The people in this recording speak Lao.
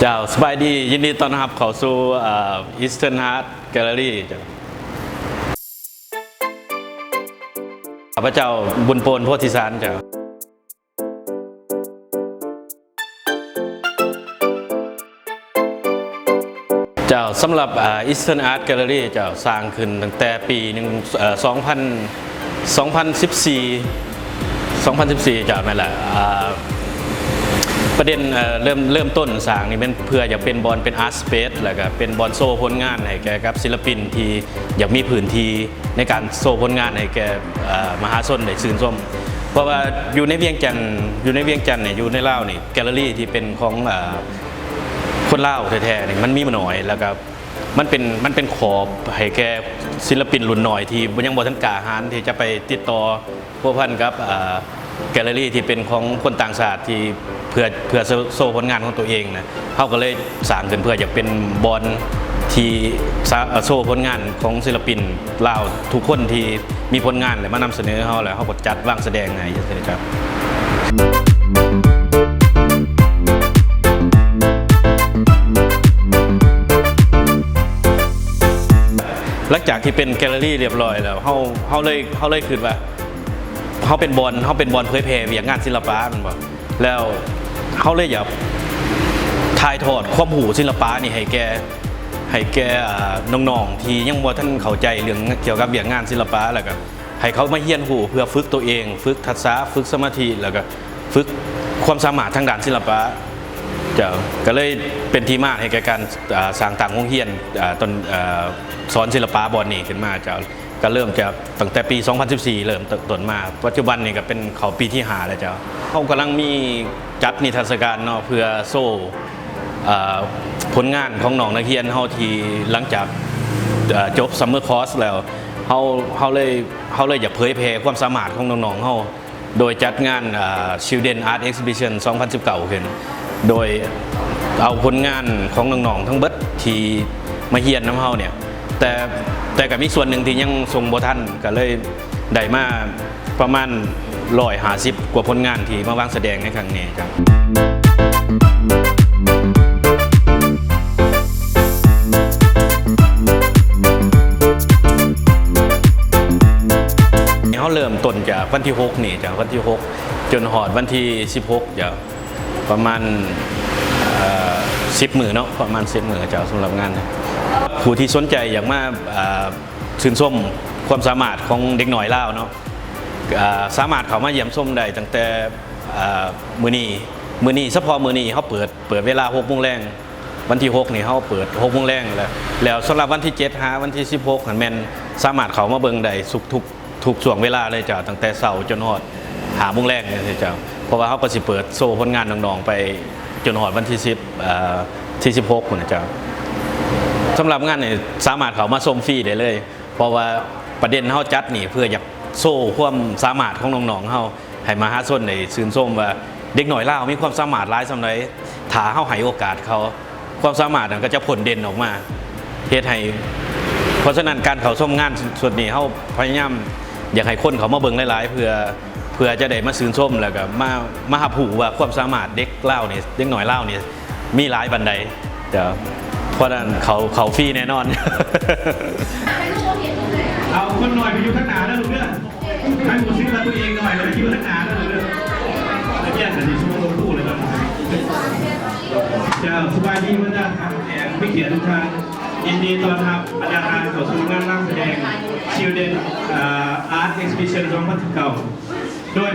ເຈົ້າ ສະບາຍດີ ຍິນດີຕ້ອນຮັບເຂົ້າສູ່ ເອີ Eastern Art Gallery ເຈົ້າ. ຂ້າພະເຈົ້າ ບຸນໂປນ ໂພທິສານ ເຈົ້າ. ເຈົ້າ ສຳລັບ ເອີ Eastern Art Gallery ເຈົ້າ ສ້າງຂຶ້ນຕັ້ງແຕ່ປີໜຶ່ງ ເອີ ສອງພັນ ສອງພັນສິບສີ່ ສອງພັນສິບສີ່ ເຈົ້າ ແມ່ນລະ. ເອີ ປະເດັນ ເອີ ເລີ່ມ ເລີ່ມຕົ້ນສ້າງນີ້ແມ່ນເພື່ອຢາກເປັນບ່ອນ ເປັນ Art Space ແລ້ວກະເປັນບ່ອນໂຊຜົນງານໃຫ້ແກ່ກັບສິລະປິນທີ່ຢາກມີພື້ນທີ່ໃນການໂຊຜົນງານໃຫ້ແກ່ ເອີ ມະຫາຊົນໄດ້ຊື່ນຊົມ. ເພາະວ່າຢູ່ໃນວຽງຈັນ ຢູ່ໃນວຽງຈັນນີ້ ຢູ່ໃນລາວນີ້ ແກລເລີຣີທີ່ເປັນຂອງ ເອີ ຄົນລາວແທ້ໆນີ້ມັນມີມາໜ້ອຍ ແລ້ວກະມັນເປັນ ມັນເປັນຂອບໃຫ້ແກ່ສິລະປິນລຸ້ນນ້ອຍທີ່ຍັງບໍ່ທັນກ້າຫານທີ່ຈະໄປຕິດຕໍ່ພົວພັນກັບ ເອີ ແກລເລີຣີທີ່ເປັນຂອງຄົນຕ່າງຊາດທີ່ເພື່ອ ເພື່ອໂຊ ໂຊຜົນງານຂອງຕົວເອງນະ. ເຮົາກໍເລີຍສ້າງຂຶ້ນເພື່ອຢາກເປັນບ່ອນທີ່ສາ ໂຊຜົນງານຂອງສິລະປິນລາວທຸກຄົນທີ່ມີຜົນງານ ແລະ ມານຳສະເໜີເຮົາ ແລ້ວເຮົາກໍຈັດວາງສະແດງໃຫ້ຈັ່ງຊີ້ນະເຈົ້າ. ຫຼັງຈາກທີ່ເປັນແກລເລີຣີຮຽບຮ້ອຍແລ້ວ ເຮົາ ເຮົາເລີຍ ເຮົາເລີຍຄິດວ່າ ເຮົາເປັນບ່ອນ ເຮົາເປັນບ່ອນເຜີຍແຜ່ວຽກງານສິລະປະແມ່ນບໍ່? ແລ້ວເຮົາເລີຍຢາກຖ່າຍທອດຄວາມຮູ້ສິລະປະນີ້ໃຫ້ແກ່ ໃຫ້ແກ່ ເອີ ນ້ອງໆທີ່ຍັງບໍ່ທັນເຂົ້າໃຈເລື່ອງກ່ຽວກັບວຽກງານສິລະປະ ແລ້ວກະໃຫ້ເຂົາມາຮຽນຮູ້ເພື່ອຝຶກຕົວເອງ ຝຶກທັກສະ ຝຶກສະມາທິ ແລ້ວກະຝຶກຄວາມສາມາດທາງດ້ານສິລະປະ. ເຈົ້າ ກໍເລີຍເປັນທີ່ມາໃຫ້ແກ່ການ ເອີ ສ້າງຕັ້ງໂຮງຮຽນ ເອີ ຕອນ ເອີ ສອນສິລະປະບ່ອນນີ້ຂຶ້ນມາເຈົ້າ. ກໍເລີ່ມຈາກຕັ້ງແຕ່ປີສອງພັນສິບສີ່ເລີ່ມຕົ້ນມາ ປັດຈຸບັນນີ້ກໍເປັນເຂົ້າປີທີຫ້າແລ້ວເຈົ້າ. ເຮົາກຳລັງມີຈັດນິທັດສະການເນາະ ເພື່ອໂຊ ເອີ ຜົນງານຂອງນ້ອງນັກຮຽນເຮົາທີ່ຫຼັງຈາກ ເອີ ຈົບ summer course ແລ້ວ ເຮົາ ເຮົາເລີຍ ເຮົາເລີຍຢາກເຜີຍແຜ່ຄວາມສາມາດຂອງນ້ອງໆເຮົາ ໂດຍຈັດງານ ເອີ Children Art Exhibition ສອງພັນສິບເກົ້າຂຶ້ນ ໂດຍເອົາຜົນງານຂອງນ້ອງໆທັງເບິດທີ່ມາຮຽນນຳເຮົານີ້ ແຕ່ ແຕ່ກໍມີສ່ວນໜຶ່ງທີ່ຍັງສົ່ງບໍ່ທັນ ກໍເລີຍໄດ້ມາປະມານຮ້ອຍຫ້າສິບກວ່າຜົນງານທີ່ມາວາງສະແດງໃນຄັ້ງນີ້ເຈົ້າ. ເຮົາເລີ່ມຕົ້ນຈາກວັນທີຫົກນີ້ເຈົ້າ ວັນທີຫົກຈົນຮອດວັນທີສິບຫົກເຈົ້າ ປະມານ ເອີ ສິບມື້ເນາະ ປະມານສິບມື້ເຈົ້າ. ສຳລັບງານນີ້ ຜູ້ທີ່ສົນໃຈຢາກມາ ເອີ ຊື່ນຊົມຄວາມສາມາດຂອງເດັກນ້ອຍລາວເນາະ ເອີ ສາມາດເຂົ້າມາຢ້ຽມຊົມໄດ້ຕັ້ງແຕ່ ເອີ ມື້ນີ້ ມື້ນີ້ ສະເພາະມື້ນີ້ເຮົາເປີດ ເປີດເວລາຫົກໂມງແລງ ວັນທີຫົກນີ້ເຮົາເປີດຫົກໂມງແລງ ແລ້ວ ແລ້ວສຳລັບວັນທີເຈັດຫາວັນທີສິບຫົກຫັ້ນແມ່ນສາມາດເຂົ້າມາເບິ່ງໄດ້ທຸກ ທຸກ ທຸກຊ່ວງເວລາເລີຍເຈົ້າ ຕັ້ງແຕ່ເຊົ້າຈົນຮອດຫ້າໂມງແລງຈັ່ງຊີ້ເຈົ້າ. ເພາະວ່າເຮົາກໍຊິເປີດໂຊຜົນງານນ້ອງໆໄປຈົນຮອດວັນທີສິບ ເອີ ທີສິບຫົກພຸ້ນນະເຈົ້າ. ສຳລັບງານນີ້ສາມາດເຂົ້າມາຊົມຟຣີໄດ້ເລີຍ ເພາະວ່າປະເດັນເຮົາຈັດນີ້ເພື່ອຢາກໂຊຄວາມສາມາດຂອງນ້ອງໆເຮົາ ໃຫ້ມະຫາຊົນໄດ້ຊື່ນຊົມວ່າເດັກນ້ອຍລາວມີຄວາມສາມາດຫຼາຍສ່ຳໃດ ຖ້າເຮົາໃຫ້ໂອກາດເຂົາ ຄວາມສາມາດນັ້ນກໍຈະພົ້ນເດັ່ນອອກມາ ເຮັດໃຫ້ ເພາະສະນັ້ນການເຂົ້າຊົມງານຊຸດນີ້ ເຮົາພະຍາຍາມຢາກໃຫ້ຄົນເຂົ້າມາເບິ່ງຫຼາຍໆ ເພື່ອ ເພື່ອຈະໄດ້ມາຊື່ນຊົມ ແລ້ວກໍມາ ມາຮັບຮູ້ວ່າຄວາມສາມາດເດັກລາວນີ້ ເດັກນ້ອຍລາວນີ້ ມີຫຼາຍປານໃດ ເຈົ້າ. ເພາະນັ້ນເຂົ້າ ເຂົ້າຟຣີແນ່ນອນ. ເອົາຄົນໜ້ອຍໄປຢູ່ທາງໜ້າເດີລູກເດີ ໃຫ້ຮູ້ສຶກວ່າຕົວເອງໜ້ອຍແລ້ວໄປຢູ່ທາງໜ້າເດີລູກເດີ. ເຈົ້າ ສະບາຍດີ ເຈົ້າ ເຈົ້າ ສະບາຍດີ ເຈົ້າ ສະບາຍດີ ເຈົ້າ ສະບາຍດີ ເເຈົ້າ ສະບາຍດີບັນດາທ່ານແຂກຜູ້ມີກຽດທຸກທ່ານ. ຍິນດີຕ້ອນຮັບບັນດາທ່ານເຂົ້າສູ່ງານວາງສະແດງ Children Art Exhibition ສອງພັນສິບເກົ້າ ໂດຍ